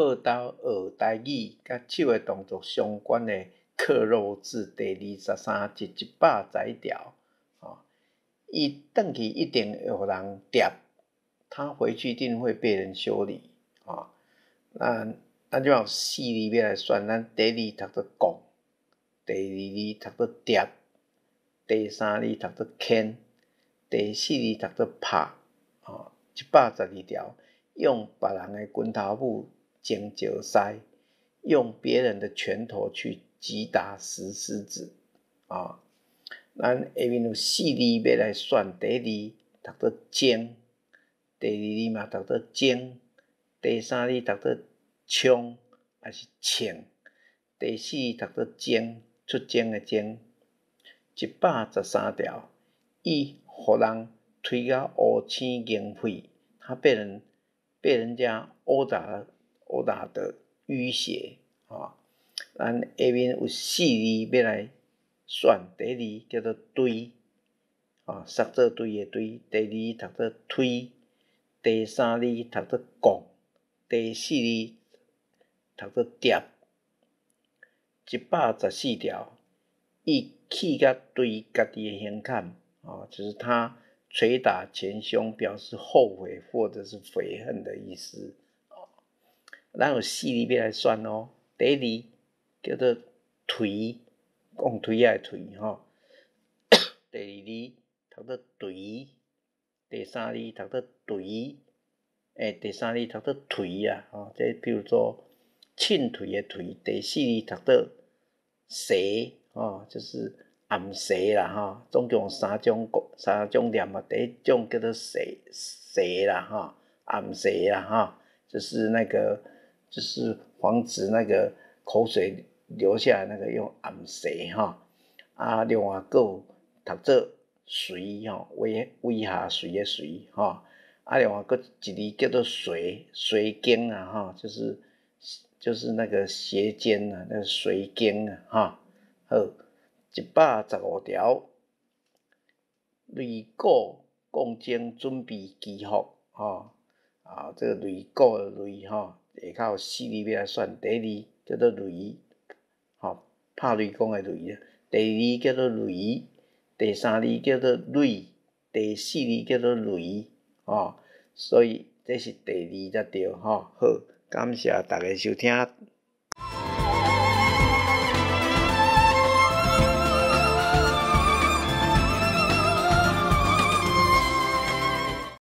報道學台語佮手的動作相關的克漏字第二十三集一百十一條。吼，伊轉去一定會予人疊，他回去一定會被人修理。吼，咱咱這擺有四字欲來選，咱第一字讀做摃，第二字讀做疊，第三字讀做牽，第四字讀做拍。吼，一百十二條，用別人的拳頭母前石獅，用別人的拳頭去擊打石獅子。啊，咱下面有四字欲來選，第一字讀做精，第二字嘛讀做精，第三字讀做衝，抑是衝，第四字讀做征，出征的征。一百十三條，伊予人推甲烏青凝血，他被人家毆打毆打得淤血。啊，咱下面有四字欲來選，第一字叫做堆，啊，捒做堆的堆；第二字讀做推，第三字讀做摃，第四字讀做疊。一百十四條，伊氣甲捶家己的胸坎，啊，就是他捶打前胸，表示後悔或者是悔恨的意思。咱有四字欲來選哦，第一字叫做捶，講槌仔的槌吼。第二字讀做捶，第三字讀做捶，第三字讀做槌啊，吼，這比如說凊槌的槌，第四字讀做蛇，吼，就是暗蛇啦，吼，總共三種三種念嘛，第一種叫做蛇蛇啦，吼，暗蛇啦，吼，就是那個，就是防止那個口水流下來那個用暗蛇吼，啊，另外閣有讀做隨吼，威威下隨的隨吼，啊，另外閣一字叫做隨隨經啊，吼，就是那個斜肩啊，那個隨經啊，吼，好，一百十五條，擂鼓共鐘準備祈福，吼，啊，這個擂鼓的擂吼，下跤有四字欲來選，第一字叫做擂，吼，拍雷公的雷，第二字叫做雷，第三字叫做擂，第四字叫做雷，吼，所以這是第二才對，吼，好，感謝大家收聽。